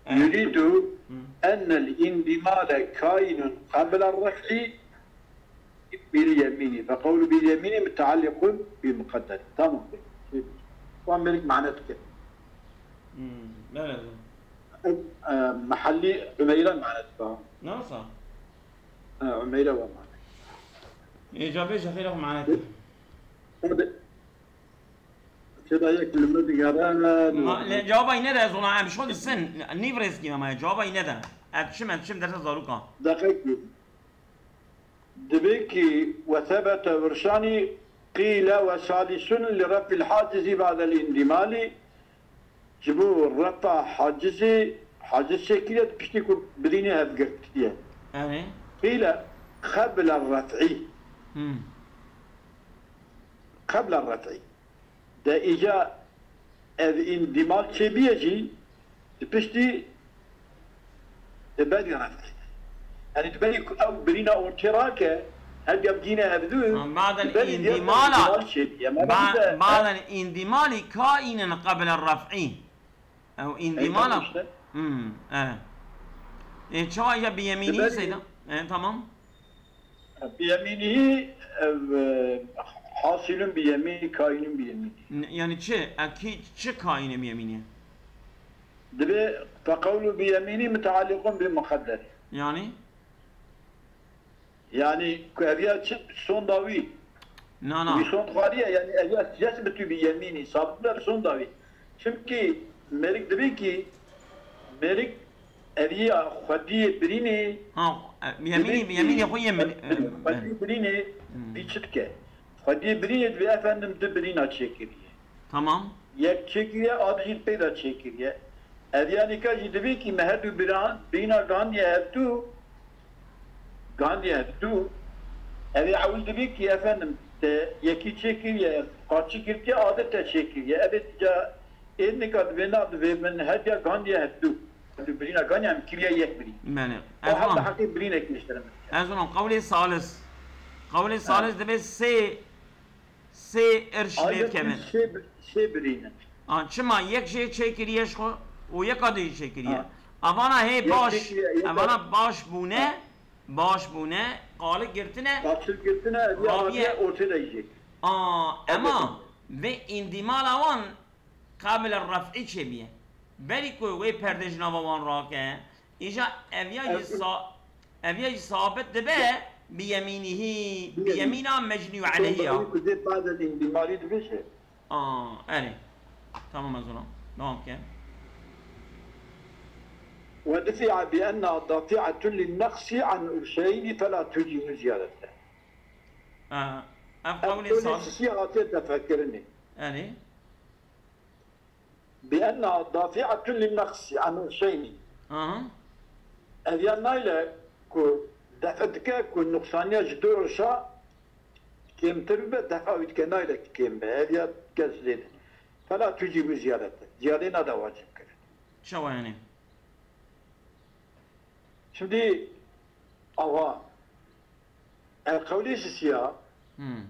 Evet. يريد Hı. أن الانضمام كائن قبل الرفع باليمين، فقول باليمين متعلق بمقدر. Tamam. Wan mêrik mane dike. Hmm, belê. E, Mehellî Umeyra mane dike. Nasıl? E, Umeyra wa mane. Ê, ca bêje xêra xwe mane dike. Tabii. Têda yek li min digere, Ma, lê cewaba yî nede, ez ona em şo disin. Nîv rêz kî me maye, cewaba yî nede. Ez çim, ez çim dersa zarokan. Deqekî. Dibê kî وثبت عرسان قيل وثالث لرفع الحاجز بعد الانضمام. Ji bo refa hacizê, haciz çêkiriye, piştî ku birînê hevgirtiye. Erê. قيل قبل الرفع. Hmm. قبل الرفع. De îca ev îndîmal çêbiye jî, di piştî, di berî ref'ê. Yanî di berî ku ew birîna ortê rake, her ya bigîne ev du, Ha, بعد di berî diye الانضمام. Îndîmal çêbiye. Ba-, بعد الانضمام كائن قبل الرفع. Ew îndîmala. Tamam işte. Hmm, e. E, çawa ya bi yemînî Seyda? E, tamam. Bi yemînî, ev, e, hasilun bi yemînî, kaînun bi yemînî. N-, yani çi? E, kî, çi kaîne bi yemînî? Dibe feqewlu bi yemînî mutaalliqun bi muqedderî. Yani? Yani ku ev ya çi sonda wî. Na, na. Wî sond xwariye, yani ev ya yes bi tu bi yemînî, sabit be sonda wî. Çimkî mêrik dibê kî mêrik ev ya xwediyê birînê. Ha, e, yemînî, dibê kî yemînî xwe yemînî. Xwediyê birînê Hmm. vî çi dike? Xwediyê birînê divê efendim du birîna çêkiriye. Tamam. Yek çêkiriye, a dijî peyda çêkiriye. Ev yanî ka jî divê kî me her du biran, birîna gandiye hevdu, gandiye hevdu. Ev ê ewil divê kî efendim te yekî çêkiriye, qarçî girtiye, a di te çêkiriye. Ev ê ca ê nika divê na divê min her ya gandiye hevdu. Li birîna ganî em kiriye yek birîn. Belê. O Ez heta wan. heqî birînek niştirin. Ez wan qewlê salis. Qewlê Ha. salis dibe sê, sê irş lê Ayrı dikevin. bir şey, şey birîn. A, çima yek jê çêkiriye ji xwe û yeka dî çêkiriye. Ha. Evana hê Yek baş, çêkiriye, yek evana baş bûne, baş bûne, qalik girtine. Qaçil girtine, ev ya Rabiye. Rabiye ortê de yiyecek. A, ema Elbette. vê îndîmala wan qabil ref'î çêbîye. Berî ku wê perde ji nava wan rake, îja ev ya jî Ev sa-, ev ya jî sabit dibe bi yemînihî, bi Bi yemîn. yemîna mecnî û Ku eleyhî ya. Ku dê baden îndîmalî dibêje. Aa, erê. Tamam ez ona. Devam ke. ودفع بأنها دافعة للنقص عن عرشين فلا تجيز زيادته. Aa, ev Ev qewlê qewlê sal. sisiya hatiye defekirinê. Erê. بأنها دافعة للنقص عن عرشين. Aha. Ev ya nayle ku def dike ku nuqsaniya ji du irşa kêmtir bibe, defa wî dike nayle kêm be. Ev ya kes lê de. Fela tucîbu ziyadete. Ziyadê nade wacib kirin. Çawa yani? Şimdi, awa, ev qewlê sisiya, Hmm.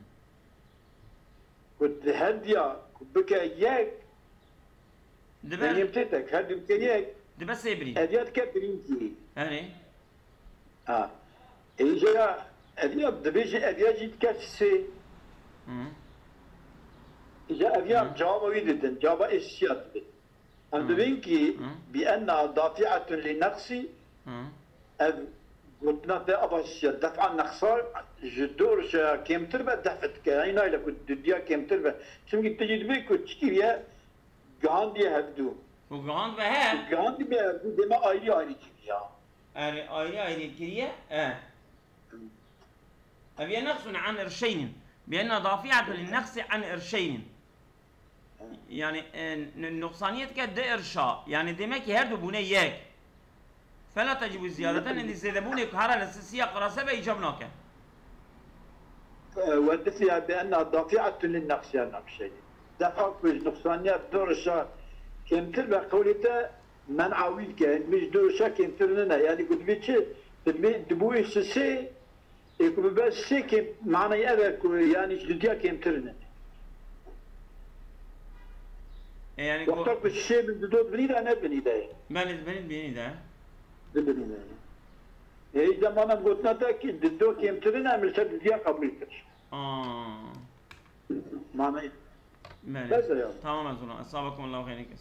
ku di her diya ku bike yek, Dibe, Meryem têtek, her diya bike yek, dibe sê birîn. Ev ya dike birîn jî. Erê. Ha. Êja ev ya dibêje ev ya jî dike sê. Hı. Îja ev ya Hı. cevaba wî didin, cevaba êşiya didin. Em Hı. dibên ki Hı. bi enna dafi'atun li naqsi, Hı. ev gotina te ava sisiya, def'a naqsa ji du irşa kêmtir be def dike. Yanî nayle ku dudiya kêmtir be. Çimkî tu jî dibê ku çi kiriye gihandiye hevdu. Ku gihand be he. Ku gihandiye be hevdu dema ayrı ayrı kiriya. Erê, ayrı ayrı kiriye, e. Ev ye neqsun an irşeynin. Bi enna dafi'atun lin neqsi an irşeynin. Yani, e, n-, nuqsaniyet ke di irşa. Yani demek ki her du bûne yek. Fela tecbu ziyadeten, indi zêdebûnê ku hera li sisiya qirase be îcab nake. ودفع بأنها دافعة للنقص عن عرشين. Defa ku ji nuqsaniya du irşa kêmtir be qewlê te men'a wî dike. Yanî ji du irşa kêmtir nine. Yanî ku dibê çi? Dibê dibû sisê, ê ku bibe sê kêm, manayê ev e ku yanî ji dudiya kêmtir nine. E, yani Wexta ku- ku sê bin dido binî de ne binî de ye. Belê, binî, binî de. Di binî de ye. E, îşte mana gotina te ki dido kêmtir nine, em li ser dudiya qebûl kir. Aa. Manayê. Belê. Bes e ya. Tamam ez ona. Esabakum Allahu xeyrin kes.